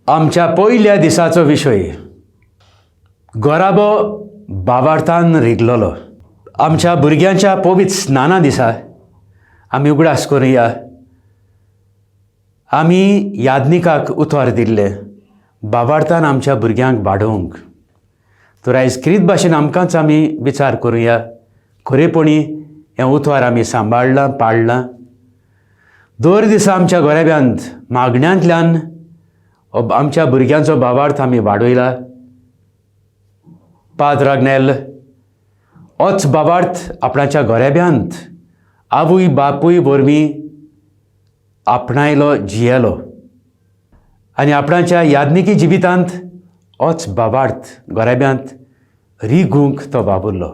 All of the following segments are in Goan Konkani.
आमच्या पयल्या दिसाचो विशय गोराबो बाबार्थान रिगलोलो. आमच्या भुरग्यांच्या पवित्र स्नाना दिसा आमी उगडास करुया, आमी याज्ञिकाक उतर दिल्लें बाबार्थान आमच्या भुरग्यांक वाडोवंक. तर आयज क्रीत भाशेन आमकांच आमी विचार करुया, खरेपणी हें उतर आमी सांबाळ्ळां, पाळ्ळां? दर दिसा आमच्या गोरेब्यांत मागण्यांतल्यान आमच्या भुरग्यांचो भावार्थ आमी वाडयला? पाद्र आग्नेल होच भावार्थ आपणाच्या गोरेब्यांत आवय बापूय वरवीं आपणायलो, जियेलो आनी आपणाच्या याज्ञिकी जिवितांत होच भावार्थ गोरेब्यांत रिगूंक तो वावुरलो.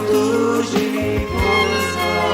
तुजी पुजा.